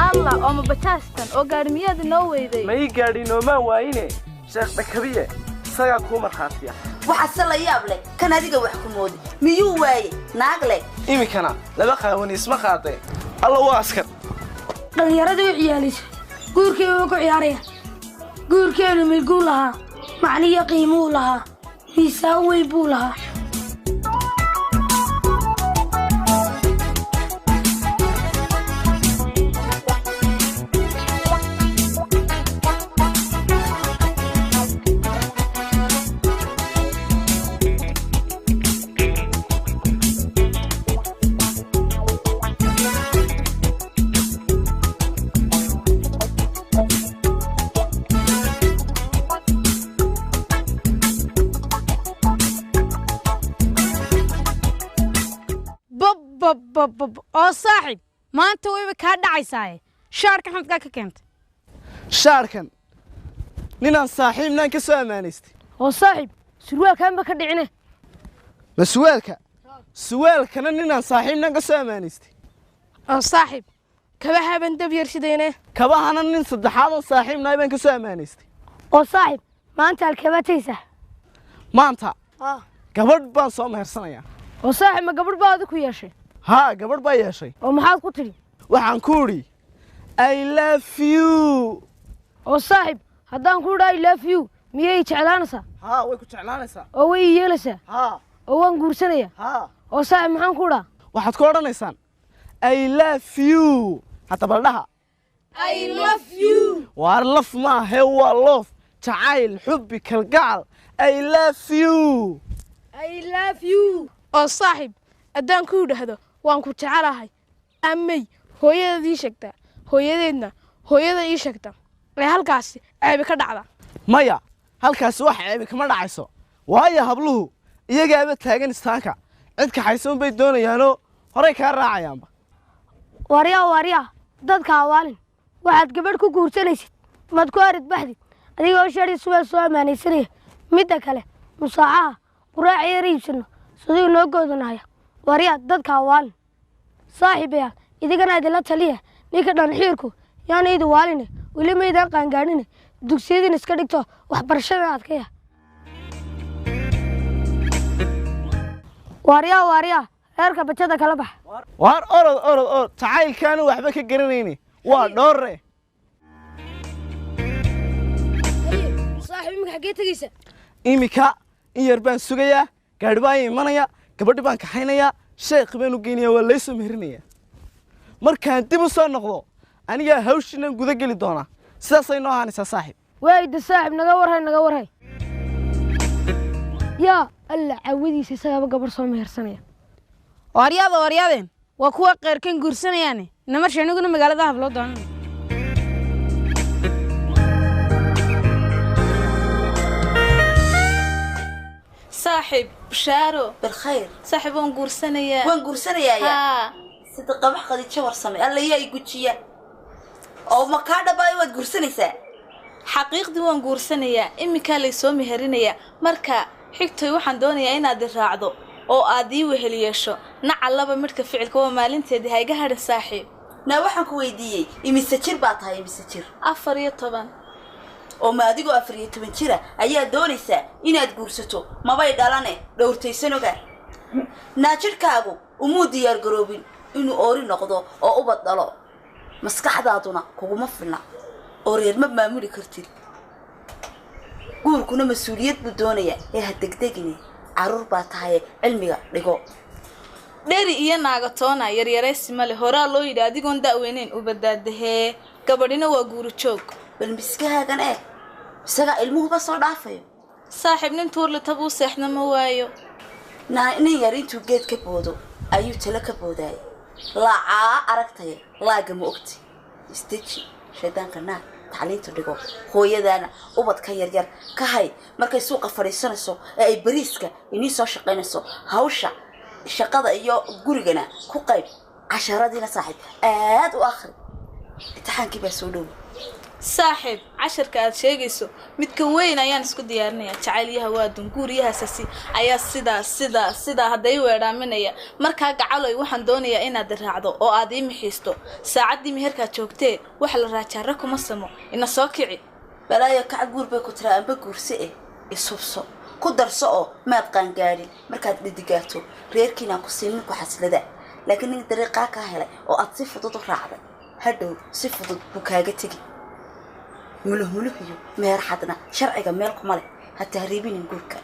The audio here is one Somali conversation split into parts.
Alla, oo ma bajaajtan oo gaadhi miyaad inoo weyday? Ma ii gaadhi noomaan waayine, Sheekh Dhakabiye isagaa kuu markhaatiya. Waxaase la yaab leh, kan adiga wax ku moodi miyuu waaye naag leh? Iminkana laba qaawani isma qaadee. Alla, waa askar. Dhallinyaradii u ciyaalaysa guurkii uga ku ciyaaraya. Guurkeenu milguu lahaa, macniyo qiimuu lahaa, miisaan weyn buu lahaa. Bob, oo saaxiib, maanta wayba kaa dhacaysaaye, shaarka xamadkaa ka keentay? Shaarkan ninaan saaxiibnaan ka soo ammaanaystay. Oo saaxiib, surwaalkaanba ka dhicine. Ma suwaalka? Suwaalkana ninaan saaxiibnaan ka soo ammaanaystay. Oo saaxiib, kabahaban dab yar shidayne. Kabahana nin saddexaad oo saaxiibnahay baan ka soo ammaanaystay. Oo saaxiib, maanta halkeebaa tegaysaa? Maanta gabadh baan soo mehersanayaa. Oo saaxiib, ma gabadh baa adi ku yeeshay? Haa, gabadh baa yeeshay. Oo maxaad ku tidhi? Waxaan ku idhi "I love you." Oo saaxiib, haddaan ku idhaa "I love you", miyay jeclaanaysaa? Haa, way ku jeclaanaysaa. Oo way ii yeelaysaa? Haa. Oo waan guursanayaa? Haa. Oo saaxiib, maxaan ku idhaa? Waxaad ku odhanaysaan "I love you". Hadda baldhaha. I love you. Waar laf maahe, waa love, jacayl, xubbi, kalgacal. I love you. I love you. Oo saaxiib, haddaan ku idhaahdo "waan ku jecelahay", amay hooyadeed ii sheegtaa, hooyadeedna hooyada ii sheegta, ee halkaasi ceebi ka dhacda? Maya, halkaasi wax ceebi kama dhacayso, waayo habluhu iyagaaba taagan istaanka, cid kaxaysan bay doonayaanoo horey kaa raacayaanba. Waaryaa, waaryaa, dadka hawaalin. Waxaad gabadh ku guursanaysid maad ku arid baxdid adigoo shari suweel soo ammaanaysanaya? Midda kale, musaacaha quraaca yar iibsano siduu noo goodanaya. Waaryaa, dadka hawaalin. Saaxiibayaal, idigana idinla taliya, ninka dhanxiirku yaana idi waaline. Weli maydaan qaangaadhine, dugsiyadiin iska dhigto, waxbarashada adkaya. Waaryaa, waaryaa, reerka bajada kala bax. Waar orod, orod, orod, jacaylkaanu waxba ka garanayni, waa dhoore. Saaxiib, iminka xaggee tegaysa? Iminka in yar baan sugayaa, gaadhi baa imanaya, gabadhi baan kaxaynayaa, sheekh baan u geynayaa, waa laysoo meherinayaa. Markaan dib u soo noqdo anigaa hawshiinan guda geli doonaa. Sidaasay noo ahaanaysaa, saaxiib. Waayda saaxiib, naga warhay, naga warhay. Yaa Alla, cawadiisa isagaaba gabarh soo mehersanaya. Waaryaada, waaryaadeen, waa kuwa qeyrkan guursanayaane, namarsha aniguna magaalada habloo doonan. Saaxiib, bushaaro. Bilkhayr. Saaxiib, waan guursanayaa. Waan guursanayaa? Haa. Sida qabax Khadiijo Warsame, alla yaa i gujiya! Oo ma kaa dhabaayo waad guursanaysaa? Xaqiiqdii waan guursanayaa, iminkaa laysoo meherinayaa. Marka xigtoy, waxaan doonayaa inaad i raacdo oo aad ii wehel yeesho. Nacallaba midhka ficilka waa maalinteedii, hayga hadhin, saaxiib. Naa, waxaan ku weydiiyey, imise jir baa tahay, imise jir? 14. Oo ma adigoo 14 jira ayaa doonaysaa inaad guursato? Mabay dhalane dhowrtaysan ogaa. Naa, jidhkaagu umuu diyaar garoobin inuu oori noqdo oo ubad dhalo, maskaxdaaduna kuguma filna oo reer ma maamuli kartid. Guurkuna mas-uuliyad buu doonayaa, ee ha degdegine, carruur baa tahaye, cilmiga dhigo. Dheri iyo naagatoona yaryaraysi male, horaa loo yidhi adigoon da'weyneyn ubadaadahee, gabadhina waa guuru joog. Bal miskahaagan eeg, isagaa ilmuhuba soo dhaafayo. Saaxiib, nin tuurlita buu seexda ma waayo. Naa, nin yar intuu geed ka boodo ayuu talo ka boodaayay. Laacaa aragtaya, laaga ma ogti. Isdeji, shaydaanka naag, tacliinta dhigo, hooyadaana ubadka yaryar ka hay. Markay suuqa fadhiisanayso ee ay bariiska inii soo shaqaynayso, hawsha shaqada iyo gurigana ku qayb. Casharadiina, saaxiib, aad u akhri, imtixaankii baa soo dhowi. Saaxiib, casharka aad sheegayso midka weyn ayaan isku diyaarinayaa. Jacaylyaha waa dunguuryahaasasi ayaa sidaa sidaa sidaa hadday weedhaaminaya. Markaa gacaloy, waxaan doonayaa inaad raacdo oo aad ii mixiisto. Saacaddii meherkaad joogtee wax la raajaara kuma samo, ina soo kici. Balaayo kaca, guur bay ku tiraa, amba guurse eh, ishubso, ku darso oo maad qaangaadhin. Markaad dhidigaato reerkiinaan ku siinin ku xaslada, laakiin nin dariiqaa kaa helay oo aad si fudud u raacday, hadhow si fudud buu kaaga tegi. Muluh muluh iyo meerxadna sharciga meel kuma leh. Ha tahriibinin guurka.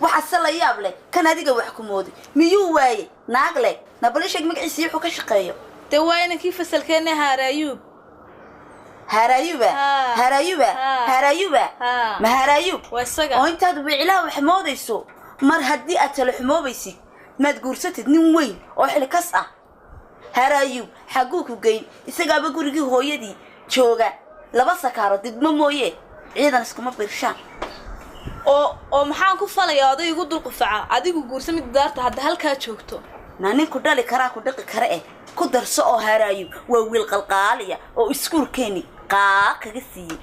Waxaase la yaab leh kan adiga wax ku mooday, miyuu waaye naag leh? Nabali sheeg magaciisa iyo wuxuu ka shaqeeyo. Dee waa inankii fasalkeenna, Haaraayuub. Haaraayuba? Haa. Haaraayuba? Haa. Haaraayuba? Haa. Ma Haaraayub? Waa isaga. Oo intaad wicilaha wax moodayso, mar haddii aad talo xumoobaysid, maad guursatid nin weyn oo xilkas ah? Haaraayub xagguu ku geyn? Isagaaba gurigii hooyadii jooga, laba sakaaro didmo mooye ciidan iskuma birshaan. Oo maxaan ku falayaa oday igu dulqufaca? Adigu guursa mid daarta hadda halkaa joogto. Na ninku dhali karaa ku dhaqi kara eh, ku darso oo Haaraayub waa wiil qalqaaliya oo iskuulkeeni qaa kaga siiyey.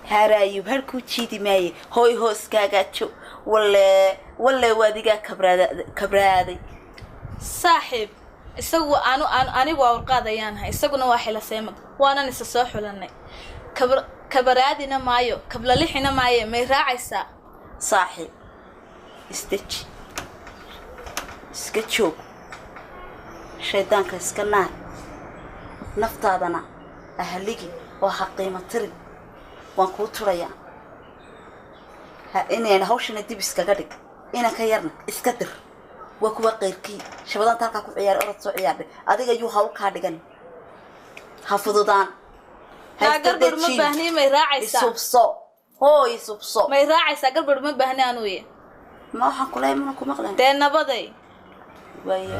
Haaraayub harkuu jiidi maaye, hooy hooskaagaajo. Walle walle, waadigaa kabraaday. Saaxiib, isagu anu anigu waa warqaad ayaan ahay, isaguna waa xilaseemad, waanan isa soo xulannay. Kabaraadina maayo, kablalixina maaye, may raacaysaa? Saaxiib, isdeji, iska joog, shaydaanka iska naar, naftaadana ahaligi oo ha qiimo tirin. Waan kuu turayaa ha inayna hawshana dib iskaga dhig, inanka yarna iska dir. Waa kuwa qeyrkii shabadaanta halkaa ku ciyaaray, orod soo ciyaardhay. Adiga yuu hawl kaa dhigan, ha fududaan, ha Naa iska garbar ma dejin. baahni, may raacaysaa? Isubso hooy, isubso. May raacaysaa? Garbar ma baahni anuye. Ma waxaan kulehay mana ku maqlayn. Dee nabaday. Waayo.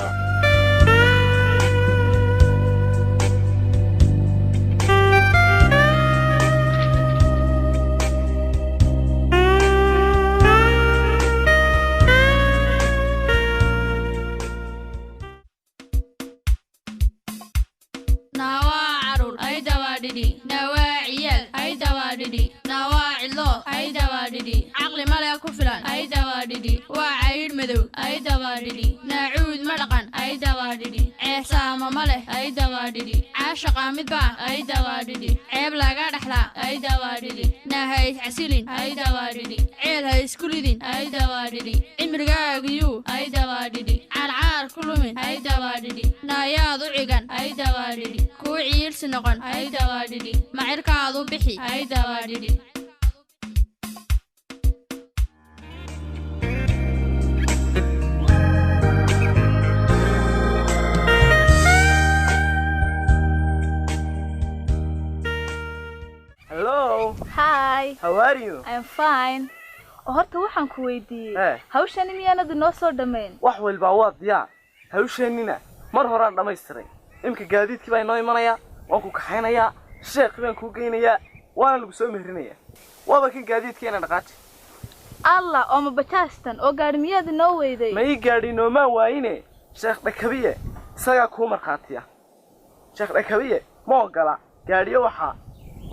Nawaa carur ay dabaadhidhi, nawaa ciyaal ay dabaadhidhi, nawaa cidlo ay dabaadhidhi, caqli male ku filan ay dabaadhidhi, waa caydh madow ay dabaadhidhi, naacuud ma dhaqan ay dabaadhidhi, ceesaama ma leh ay dabaadhidhi, caashaqa midbaa ay dabaadhidhi, ceeb laga dhexlaa ay dabaadhidhi, naa ha iscasilin ay dabaadhidhi, ceel ha isku lidin ay dabaadhidhi, cimrigaagiyuu ay dabaadhidhi, caarcaar ku lumin ay dabaadhidhi, naayaad u cigan ay dabaadhidhi, kuu ciirsi noqon ay dabaadhidhi, macirkaadu bixi ay dabaadhidhi. Hello. Hi. How are you? I'm fine. Oo horta waxaan ku weydiiyey, Eh. hawshani miyaanad inoo soo dhammayn? Wax walbaa waa diyaar, hawsheennina mar horaan dhammaystiray. Imika gaadiidkii baa inoo imanayaa, waan ku kaxaynayaa, sheekhi baan kuu geynayaa, waana lagu soo meherinayaa. Waaba kan gaadiidkeena, dhaqaaji. Allah, oo ma bajaastan oo gaadhi miyaad inoo weyday? Ma ii gaadhi noomaan waayine. Sheekh Dhakabiye isagaa kuu markhaatiya. Sheekh Dhakabiye ma ogola gaadhiyo, waxaa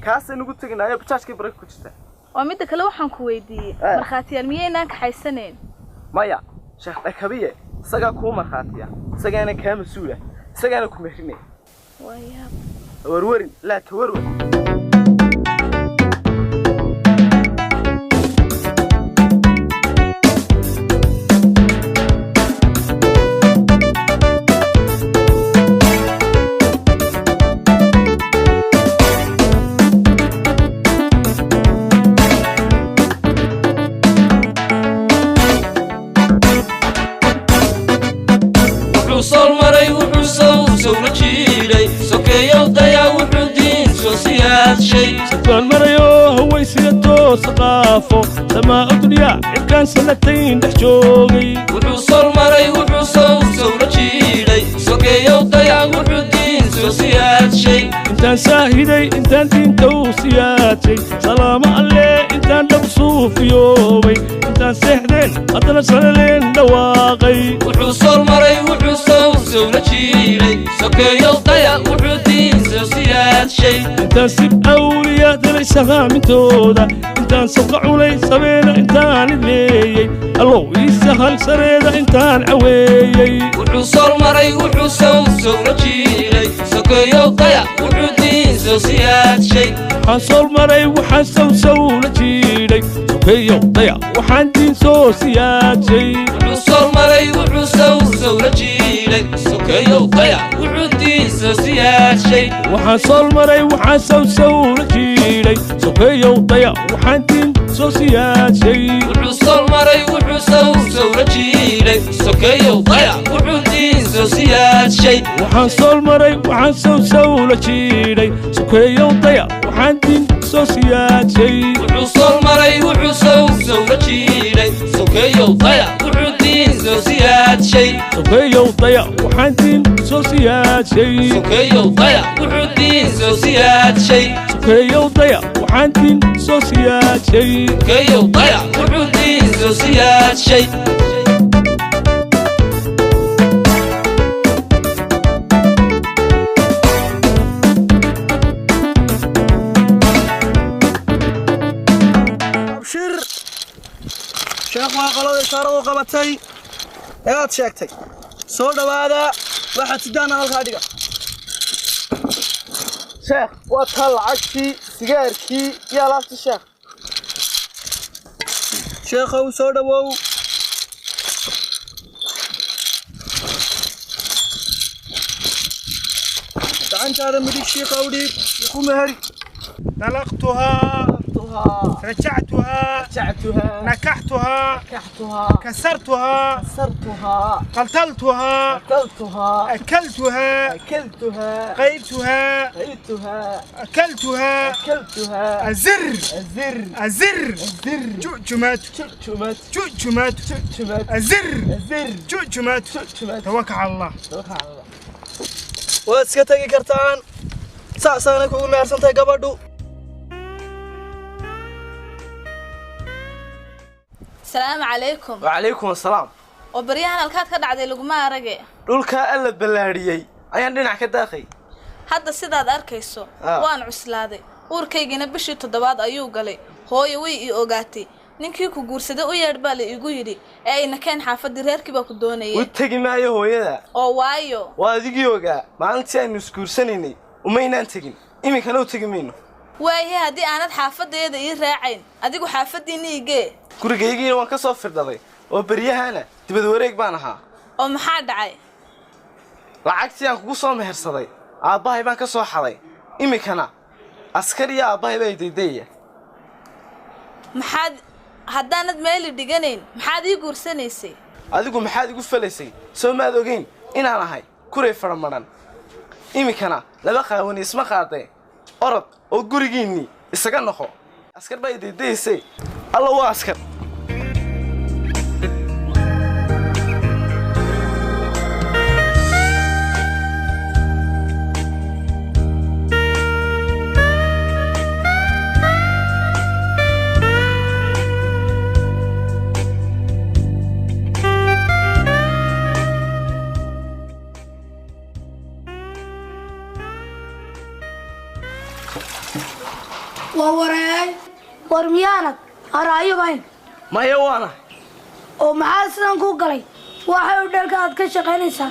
kaasay nugu teginaayo bajaajkii baraka ku jirta. Oo midda kale waxaan ku weydiiyey, Eh. markhaatiyaal miyaynaan kaxaysanayn? Maya, Sheekh Dhakabiye isagaa kuu markhaatiya, isagaana kaa mas-uula, isagaana ku mehrinaya. Waayaab. Warwarin laa tawarwar. Wuxuu sool maray, wuxuu sow sowla jiidhay, sokeeyow dayaa, wuxuu diin soo siyaadshay. Sadbaan marayo hawaysiga toosa qaafo, samaa dunyaa cirkaan sanatayn dhex joogay. Wuxuu sool maray, wuxuu sow sowla jiidhay, sokeeyow dayaa, wuxuu diin soo siyaadshay. Intaan saahiday, intaan diinta u siyaajay, salaamo alle, intaan dhab suufiyoobay, intaan seexdeen haddana salaleen dhawaaqay. Wuxuu sool maray, wuxuu sow sowla jiidhay, sokeeyow dayaa, wuxuu diin soo siyaadshay. Intaan sib awliya dalay. helay sahaamintooda. Intaan sabqa cunay sabeena intaan idleeyey, allow ii sahal sareeda intaan caweeyey. Wuxuu sool maray, wuxuu sow sowla jiiray, sokeeyow daya wuxuu diin soo siyaadshay. Waxaan sool maray, waxaan sow sowla jiidhay, sokeeyow daya waxaan diin soo siyaadshay. Wuxuu sool maray, wuxuu sow sowla jiiray, sokeeyow daya wuxuu diin soo siyaadshay. Waxaan sool maray, waxaan sow sowla jiidhay, sokeeyow daya waxaan diin soo siyaadshay. Wuxuu sool maray, wuxuu sow sowla jiiray, sokeeyow daya wuxuu diin soo siyaadshay. Waxaan sool maray, waxaan sow sowla jiidhay, sokeeyow daya waxaan diin soo siyaadshay. Wuxuu sool maray, wuxuu sow sowla jiiray, sokeeyow daya wuxuu diin soo siyaadshay. Sokeeyow daya waxaan diin soo siyaadshay. Sokeeyow daya wuxuu diin soo siyaadshay. Sokeeyow daya waxaan diin soo siyaadshay. Sokeeyow daya wuxuu diin soo siyaadshay. Abshir sheekh, waa qolada ishaaradu qabatay ee aad sheegtay. Soo dhowaada, waxaad sidaana halkaa dhiga. Sheekh, waa taa lacagtii, sigaarkii iyo alaabtii, sheekh. Sheekhow, soo dhowow. Gacantaada midig shiikhow dhiib, ku meheri. طلقتها، رجعتها، رجعتها، نكحتها، نكحتها، كسرتها، كسرتها، قتلتها، قتلتها، أكلتها، أكلتها، قيلتها، قيلتها، أكلتها، أكلتها، أزر، أزر، أزر، أزر، جؤجمات، جؤجمات، جؤجمات، جؤجمات، أزر، أزر، جؤجمات، جؤجمات. توكل على الله. توكل على الله. Waad iska tegi kartaan, saasaanay kugu mehersantahay gabadhu. Asalaamu calaykum. Wacalaykum assalaam. Oo baryahan halkaad ka dhacday? Laguma arage. Dhulkaa Alla ballaadhiyey ayaan dhinac ka daaqay. Hadda sidaad arkayso Ah. waan cuslaaday, uurkaygina bishii toddobaad ayuu galay. Hooyo way ii ogaatay. Ninkii ku guursaday u yeedh baa la igu yidhi, ee ayna keen xaafaddii, reerkii baa ku U doonayay. Tegi maayo hooyada. Oo waayo? Waa adigii ogaa maalintii aynu isguursanaynay umaynaan tegin, iminkana u tegi mayno. Waaye, haddii aanad xaafaddeeda ii raacayn, adigu xaafaddiinna igee. Gurigaygiina waan ka soo firdhaday oo beryahana dibad wareeg baan ahaa. Oo maxaa dhacay? Lacagtii aan kugu soo mehersaday aabbahay baan ka soo xaday. Iminkana askar iyo aabbahay baa idaydayaya. Maxaad haddaanad meeli dhiganayn, maxaad ii guursanaysay? Adigu maxaad igu falaysay? Soo maad ogeyn inaan ahay kuray faramadhan? Iminkana laba qaawani isma qaadee, orod oo gurigiinnii isaga noqo. Askar baa idaydayaysay. Alla, waa askar. Waa wareey, war miyaanad araayobayn? Maya, waana. Oo maxaa sidan ku galay? Waxay u dhalka aad ka shaqaynaysaa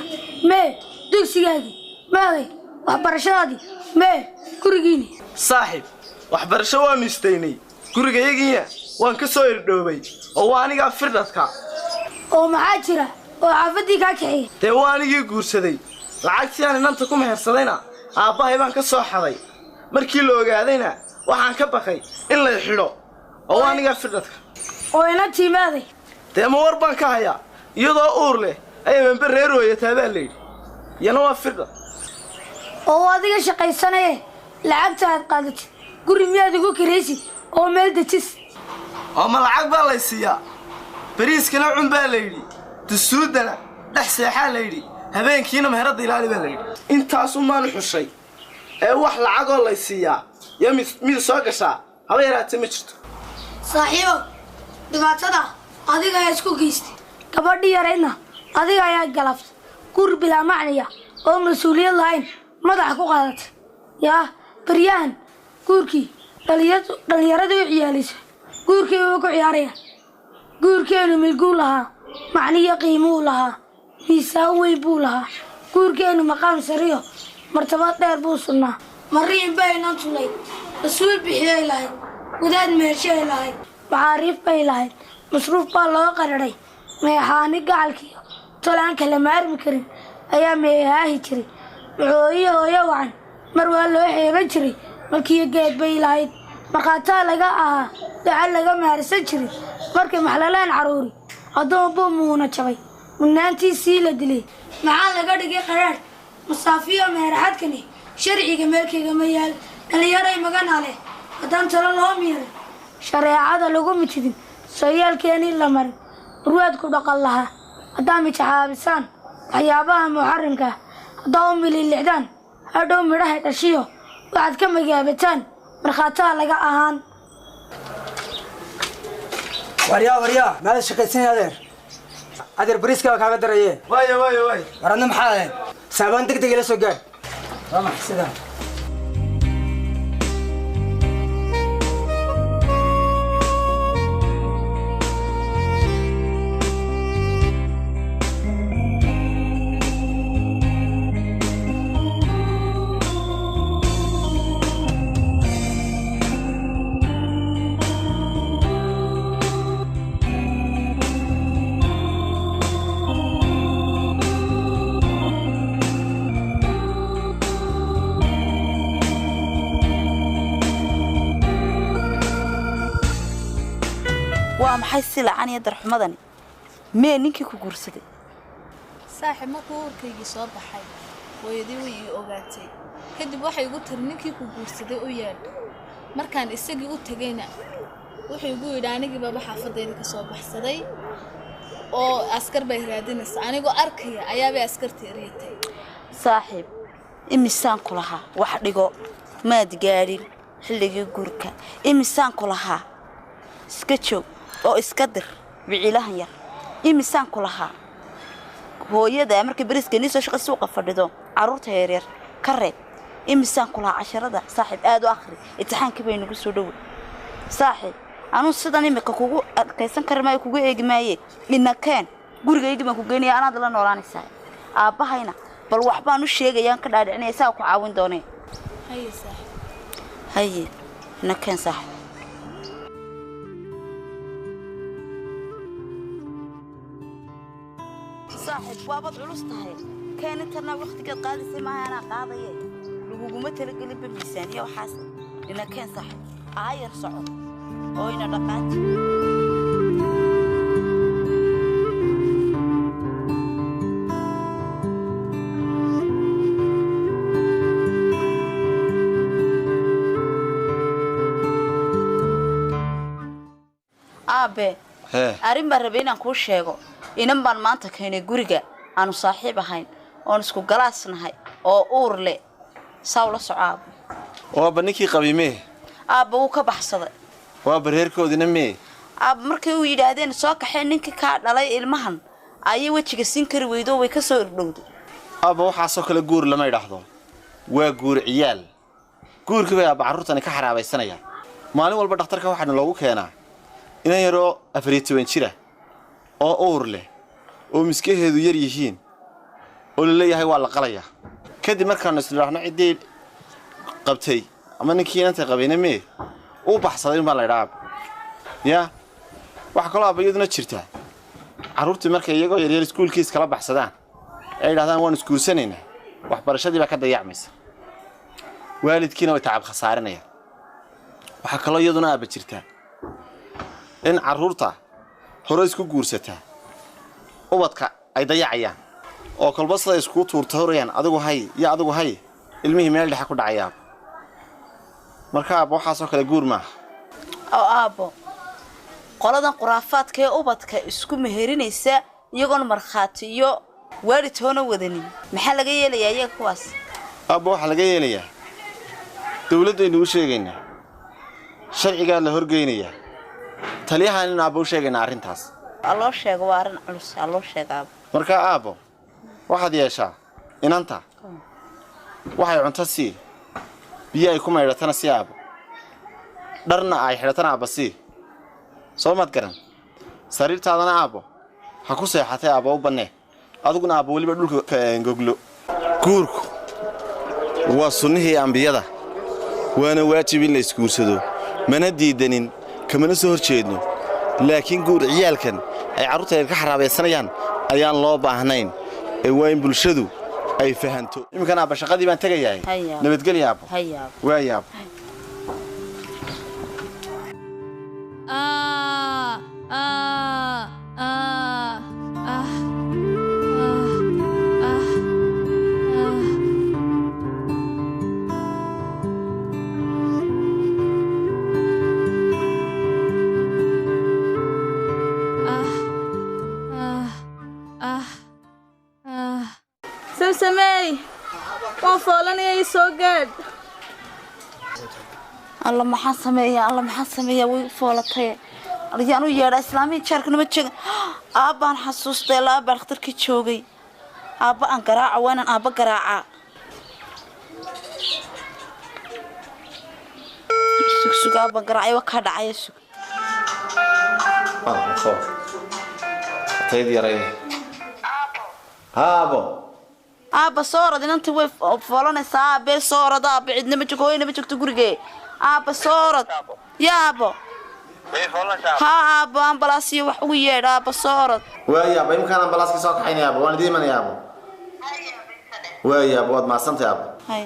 mee? Dugsigaagii meeday? Waxbarashadaadii mee? Gurigiini? Saaxiib, waxbarasho waannu istaynay, gurigayagiina waan ka soo irdhoobay oo waa anigaa firdhadka. Oo maxaa jira oo xaafaddii kaa kaxeeyey? Dee waa anigii guursaday, lacagtii aan inanta ku mehersadayna aabbahay baan ka soo xaday. Markii la ogaadayna waxaan ka baqay in lay xidho oo waa anigaa firdhadka. Oo inantii meeday? Dee ma war baan ka hayaa? Iyadoo uur leh ayaa manbe reer hooyataa baa layidhi, iyana waa firdhad. Oo adiga shaqaysanaye, lacagta aad qaadatid guri miyaad ugu kiraysid oo meel dejis? Oo ma lacag baa lay siiyaa? Bariiskana cun baa la yidhi, dusuuddana dhex seexaa la yidhi, habeenkiina meheradda ilaali baa la yidhi. Intaasumaanu xushay ee wax lacagoo lay siiyaa iyo mid mid soo gashaa haba yaraatee ma jirto. Saaxiibow, dhibaatada adiga ayaa isku geystay, gabadhii yaraydna adiga ayaa galaftay. Guri bilaa macniya oo mas-uuliyad lahayn madaxa ku qaadatay. Yaa baryahan guurkii Dhallinyaradii u ciyaalaysa guurkii ku ciyaarayaan. Guurkeenu milguu lahaa, macniyo qiimuu lahaa, miisaan weyn buu lahaa. Guurkeenu maqaam sariyo martabad dheer buu sugnaa. Mariin baynan tunay, rasuul bixiyay lahayd, wadaad meeshay lahayd, macaariif bay lahayd, masruuf baa loo qararay. Meexaani gacalkiyo tol aan kala maarmi karin ayaa meehaahi jiray. Maxooyo hooyo wacan mar waa loo xeeban jiray. Malkiyo geed bay lahayd, markhaataa laga ahaa, duca laga maarsan jiray. Markay maxlalaan carruuri, addoon buu muuna jabay, mudnaantiisii la dilay. Maxaa laga dhigay qaraadh masaafiyo meeraxadkani? Sharciga meelkaygama yaal. Dhallinyaray magana leh, haddaan talo loo miirin, shareecada lagu mitidin, sooyaalkeenii la marin, urwaadku dhaqan lahaa haddaa mijaxaabisaan, waxyaabaha muxarimka haddaa u mililixdaan, hadhow midhahay dhashiyo waxaad ka magaabataan, markhaataa laga ahaan. Waryaa, waryaa, maada shaqaysanaya adeer? Adeer, bariiska baa kaaga daraye. Waayo, waayo, waayo. War adna maxaa ahayd? Saabaan deg deg ila soo gaadh. Waa maxay sidan? Waa maxay silacan iyo darxumadani? Mee ninkii ku guursaday? Saaxiib, markuu uurkaygii soo baxay, hooyadii way ii ogaatay. Kadib waxay igu tiri, "Ninkii ku guursaday u yeedh." Markaan isagii u tegayna, wuxuu igu yidhi, "Anigii baaba xaafadayda ka soo baxsaday oo askar bay raadinaysa." Anigoo arkaya ayaabay askartii eryatay. Saaxiib, imisaan ku lahaa wax dhigo? Maad gaadhin xilligii guurka. Imisaan ku lahaa iska joog oo iska dir wiciilahan yar? Imisaan ku lahaa hooyada markay bariiska nii soo shaqa suuqa fadhido carruurta yaryar ka reeb? Imisaan ku lahaa casharada, saaxiib, aad u akhri, imtixaankii bay nagu soo dhowey? Saaxiib, anuu sidan imika kugu adkaysan kari maayo, kugu eegi maaye. Inakeen gurigaygii baan ku geynaya, anaad la noolaanaysaa. Aabbahayna bal waxbaan u sheegayaan, ka dhaadhicinaya, saa ku caawin doonee. Haye saaxiib. Haye, inakeen saaxiib. Saaxiib, waabaad culus tahay. Keen intarna wakhtigeed qaadaysay maaha, anaa qaadaye. Laguguma talagelinba miisaaniya waxaas. Inakeen saaxiib, aayar soco oo ina dhaqaaji. Aabe. Hee. Arrin baan rabay inaan kuu sheego. Inan baan maanta keenay guriga, aanu saaxiib ahayn oon isku galaas nahay, oo uur leh. Saa ula soco, aabo. Waaba ninkii qabay mee? Aabba, wuu ka baxsaday. Waaba reerkoodina mee? Aabba, markay u yidhaahdeen soo kaxeen ninkii kaa dhalay ilmahan, ayay wejiga siin kari weydo, way ka soo irdhowday. Aabba, waxaasoo kale guur lama idhaahdo, waa guur ciyaal. Guurkii bay aabba carruurtani ka xaraabaysanayaan. Maalin walba dhakhtarka waxaana loogu keenaa inan yaroo 14 jira oo uur leh oo miskaheedu yar yihiin oo la leeyahay waa la qalayaa. Kadib markaannu isnidhaahno ciddii qabtay ama ninkii inanta qabayna mee, uu baxsaday unbaa la idhaa aabba. Yaa waxaa kaloo aabba iyaduna jirtaa, carruurtii markay iyagoo yaryar iskuulkii iskala baxsadaan ay yidhahdaan waan isguursanaynaa, waxbarashadii baa ka dayacmaysa, waalidkiina way tacab khasaarinayaan. Waxaa kaloo iyaduna aabba jirtaa in carruurta hore isku guursataa ubadka ay dayacayaan oo kolba siday iskugu tuurtoorayaan, adigu hay iyo adigu hay, ilmihii meel dhexe ku dhacayaa. Marka aabba, waxaasoo kale guur maaha. Oo aabbo, qoladan khuraafaadka ee ubadka isku meherinaysa iyagoon markhaati iyo waalid toona wadanin, maxaa laga yeelayaa iyaga kuwaas? Aabba, waxaa laga yeelayaa dawladdaynu u sheegaynaa, sharcigaa la horgeynayaa, taliyahaan aabba u sheegaynaa arrintaas. Ha loo sheego, waa arrin culus, ha loo sheego aabbo. Markaa aabbo, waxaad yeeshaa inanta waxay cunto sii, biyo ay ku maydhatana sii, aabbo. Dharna ay xidhatana aabba sii. Soo maad garan. Sariirtaadana aabbo ha ku seexatay aabbo u bannee. Adiguna aabbo weliba dhulka goglo. Guurku waa sunnihii ambiyada, waana waajib in la isguursado. Mana diidanin, kamana soo horjeedno, laakiin guur ciyaalkan ay carruurta ka xaraabaysanayaan ayaan loo baahnayn ee waa in bulshadu ay fahanto. Iminkan aabba shaqadii baan tegayahay. Nabadgelya aabbo. Waay aabbo. Samsamey, waan foolanaya, ii soo gaadh. Alla maxaan sameeyaa, alla maxaan sameeyaa, way foolatay. Ayaan u yeedhaa islaamihii jaarkana ma joogan. Aabbaan xasuustay, alla aabbaan dhakhtarkii joogay. Aabba aan garaaca, waa inaan aabba garaacaa. Sug sug, aabbaan garaacay, waa kaa dhacaya, sug. Tayd yaray. Haabo. Aabba soo orod, inantii way foolanaysaa. Aabbee soo orod, aabba cidna ma joogto, hooyana ma joogto gurigee. Aabba soo orod. Yaa aabbo. Haa aabbo, ambalaas iyo wax ugu yeedh, aabba soo orod. Waay aabbo, iminkaan ambalaaskii soo kaxaynaya aabbo, waan idiin imanaya aabbo. Waay aabbo, waad mahadsantahay aabbo. Hay.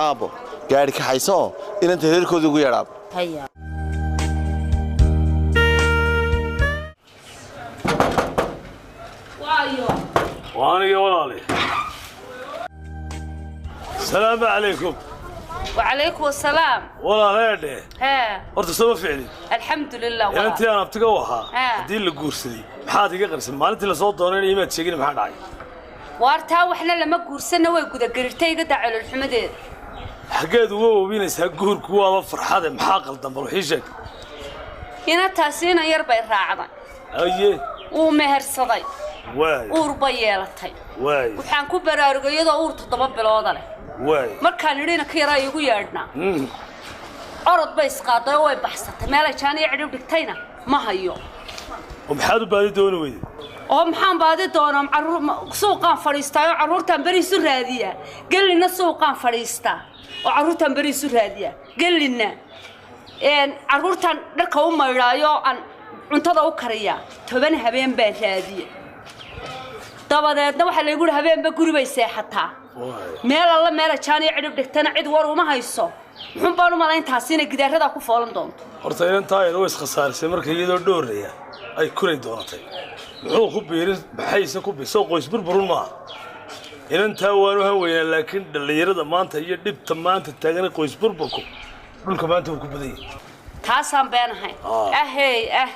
Aabbo, gaadhi kaxayso oo inanta reerkooda ugu yeedh aabbo. Haya. Waaniga walaali. Salaamu calaykum. وعليكم السلام. Walaaleedhe. ها. Horta soo ma ficlin. الحمد لله. Inantii aan abtiga u ahaa haddii la guursaday maxaad iga qarsan? Maalintii lasoo doonayna imaad sheegin, maxaa dhacay? Waartaa waxna lama guursana, way gudagerirtay, iga daa caloolxumadeeda. Xaggeed uga wabinaysaa? Guurku waaba farxade, maxaa qaldan? Bal waxii sheeg. Inantaasi inan yar bay raacday. Aye. Wuu mehersaday. Waay. Uur bay yeelatay. Waay. Waxaan ku baraarugay iyadoo uur 7 bilooda leh. Waay. Markaan idhi inanka yaraa iigu yeedhnaa, orod bay isqaaday oo way baxsatay. Meelay jaan iyo cidhib dhigtayna ma hayo. Oo maxaad u baadi dooni weyday? Oo maxaan baadi doonaa? Carruur suuqaan fadhiistaa oo carruurtaan beri isu raadiyaa. Gelina suuqaan fadhiistaa oo carruurtaan beri isu raadiyaa. Gelina carruurtaan dharka u maydhaayo, aan cuntada u kariyaa. 10 habeen baan raadiye. Dabadeedna waxaa laygu yidhi habeenba guri bay seexataa. Meel alla meela jaan iyo cidhib dhigtana cid war uma hayso. Muxuun baan u malayn taasi inay gidaaradaa ku foolan doonto. Horta inantaa yar way iskhasaarisay markay iyadoo dhooraya ay kuray doonatay. Muxuu ku biirin, maxayse ku biirsoo qoys burburun maaha. Inantaa waanu han weynaa, laakiin dhallinyarada maanta iyo dhibta maanta taagan qoys burburku dhulka maanta wuu ku badan yahay. Taasaan beenahay. Ahey ah.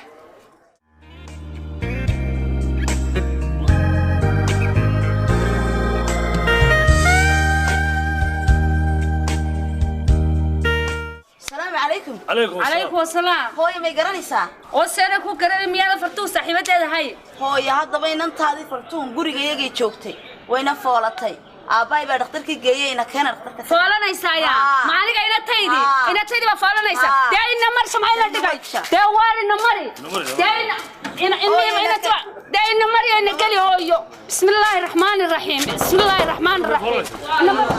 Salaamu calaykum. Calaykum asalaam. Calaykum asalaam. Hooyo may garanaysaa? Oo seena ku garanay, miyaada Fartuun saaxiibadeeda hay? Hooyo, haddaba inantaadii Fartuun gurigayagay joogtay, wayna foolatay. Aabbahay baa dhakhtarkii geeyey, ina keena dhakhtarka. Foolanaysaa yaa? Ma aniga inantaydi? Inantaydi baa foolanaysa? Dee ina mar samay la dhigay. Dee waar ina mari. Dee ina ina ina ina dee ina mari, ina geli hooyo. Bismillaahi raxmaani raxiim. Bismillaahi raxmaani raxiim. Ina mari.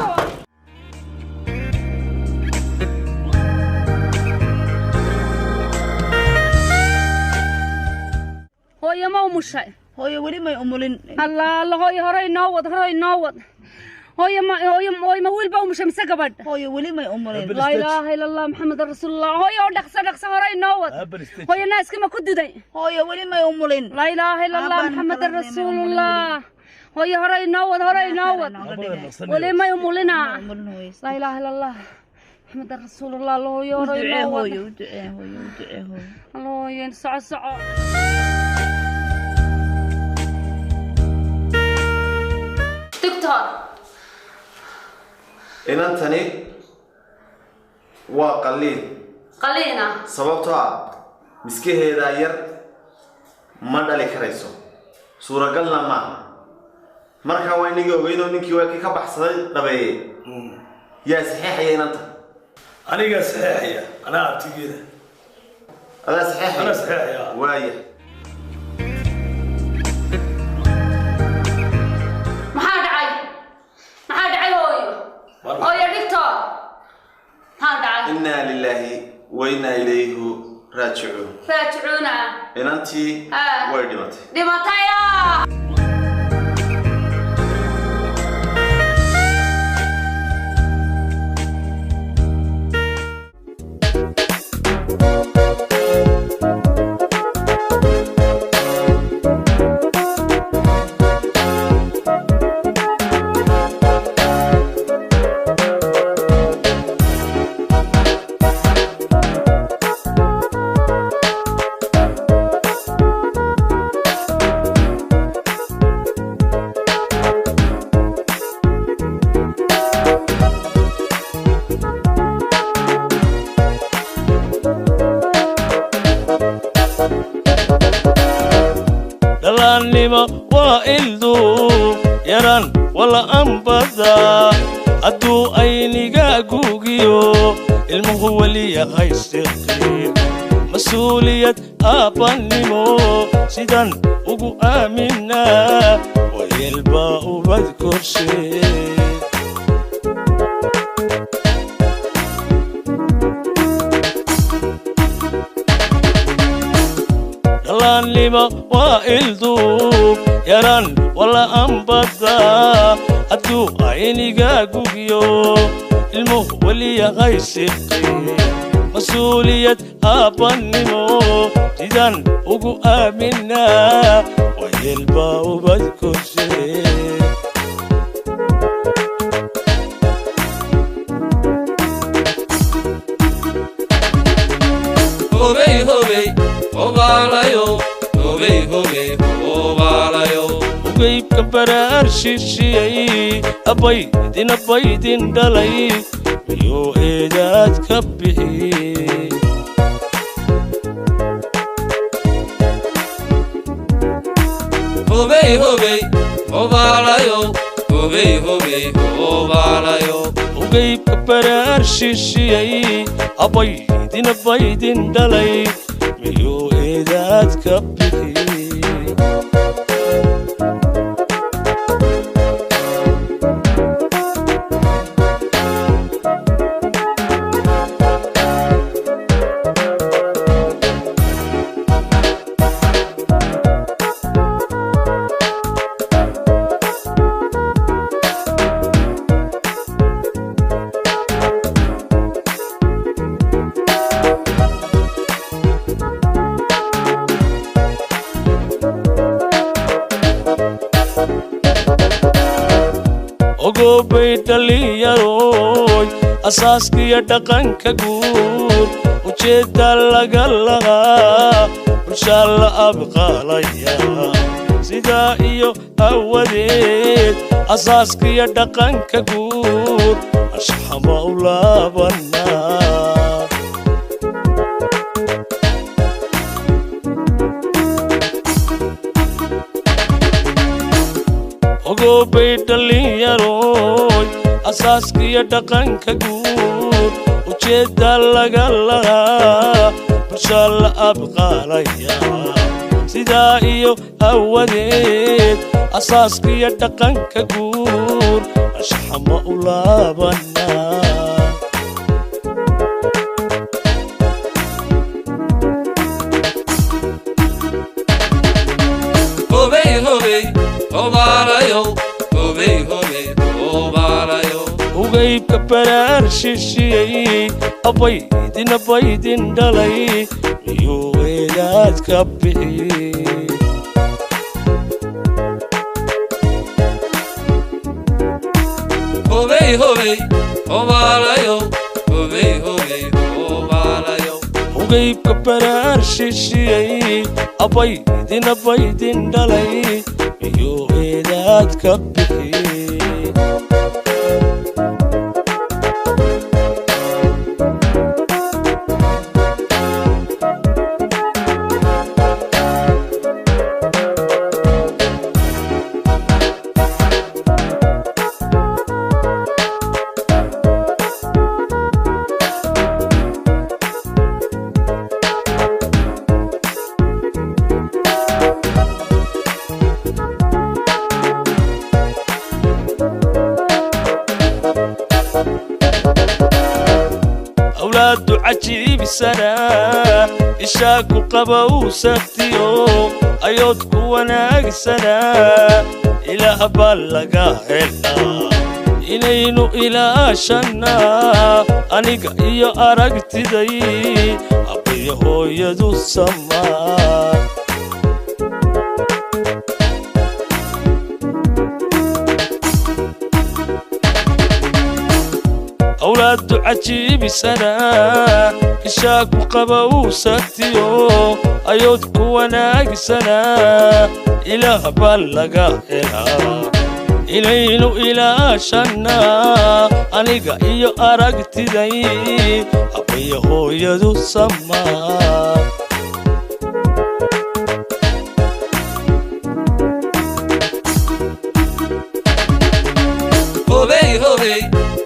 Hooyo ma umushay? Hooyo weli may umulin. Allah Allah, hooyo hore inoo wad, hore inoo wad. Hooyo ma hooyo hooyo ma wiil baa umushay mise gabadh? Hooyo weli may umulin. Laa ilaaha ila Allah Maxamed rasuulullah. Hooyo oo dhaqso dhaqso hore inoo wad. Hooyo naaskii ma ku duday? Hooyo weli may umulin. Laa ilaaha ila Allah Maxamed rasuulullah. Hooyo hore inoo wad, hore inoo wad. Weli may umulina. Laa ilaaha ila Allah Maxamed rasuulullah. Hooyo hore inoo wad. Hooyo u ducee, hooyo u ducee, hooyo. Hooyo soco soco. Doctor. Inantani Waa qalliin. Qaliina? Sababtoo ah miskaheedaa yar, ma dhali karayso, suuragalna maaha. Markaa waa inagii ogeynoo ninkii waa kii ka baxsaday dhabeeye. Yaa saxeexaya inanta? Anigaa saxeexaya, anaa abtigeeda. Adaa saxeexaya? Anaa saxeexaya. Waaya. Maxaa dhacay? Maxaa dhacay hooyo? Hooyo dhigto, maxaa dhacay? Innaa lilaahi wa innaa ilayhi raajicuun. Raajicuuna? Inantii Ah. way dhimatay. Dhimataya? Dhallaannimo waa ilduub, yaran wala ambada. Hadduu ayniga gugiyo ilmuhu weli yahay siqiir, mas-uuliyad aabbannimo sidan ugu aaminaa wayeelbaa ubad korshe. Dhallaannimo waa ilduub, yaran wala ambada. Hadduu ayniga gugiyo ilmuhu weli yahay siqiir, mas-uuliyad aabbannimo sidan ugu aaminaa wayeelbaa ubad korshe. Hobey hobey hobaalayo, hobey hobey hobaalayo. Ugeybka baraar shishiyey abaydin abaydin dhalay miyuu eedaad ka bixiyey? Hobey hobey hobaalayo, hobey hobey hobaalayo. Ugeybka baraar shishiyey abaydin abaydin dhalay miyuu eedaad ka bixiyey? Ogobay dhallinyaroy, asaaskiyo dhaqanka guur ujeedda laga lahaa bulshaa la abqaalaya. Sidaa iyo awadeed asaaskiyo dhaqanka guur anshaxama u laabanaa. Ogobay dhallinyaroy, asaaskiyo dhaqanka guur ujeedda laga lahaa bulshaa la abqaalaya. Sidaa iyo awadeed asaaskiyo dhaqanka guur anshaxama u laabanaa. Hobey hobey hobaalayo, hobey hobey hobaalayo. Ugeybka baraar shishiyey abaydin abaydin dhalay miyuu eedaad ka bixiyey? Hobey hobey hobaalayo, hobey hobey hobaalayo. Ugeybka baraar shishiyey abaydin abaydin dhalay miyuu eedaad ka bixiyey? Awlaadu cajiibisana, ishaa ku qabowsatiyo, ayood ku wanaagsana, Ilaah baa laga helaa inaynu ilaashannaa. Aniga iyo aragtiday, aabbiyo hooyadu samaa. Awlaadu cajiibisana, ishaa ku qabowsatiyo, ayood ku wanaagsana, Ilaah baa laga helaa inaynu ilaashannaa. Aniga iyo aragtiday, aabbiyo hooyadu samaa. Hobey hobey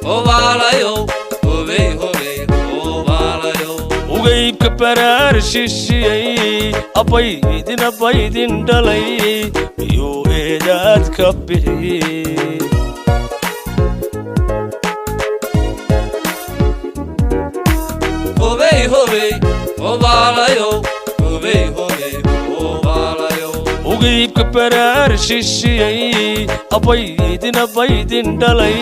hobaalayow, hobey hobey hobaalayow. Ugaybka baraar shishiyey, abbaydin abbaydin dhalay, miyuu eedaad ka bixiyey? Hobey hobey hobaalayow, hobey hobey hobaalayow. Ugaybka baraar shishiyey, abbaydin abbaydin dhalay,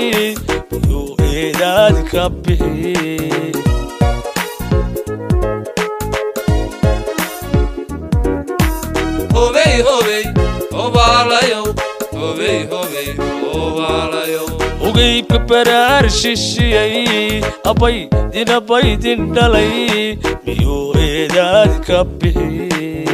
miyuu eedaad ka bixiyey? Hobey hobey hobaalayow, hobey hobey hobaalayow. Ugaybka baraar shishiyey, abbaydin abbaydin dhalay, miyuu eedaad ka bixiyey?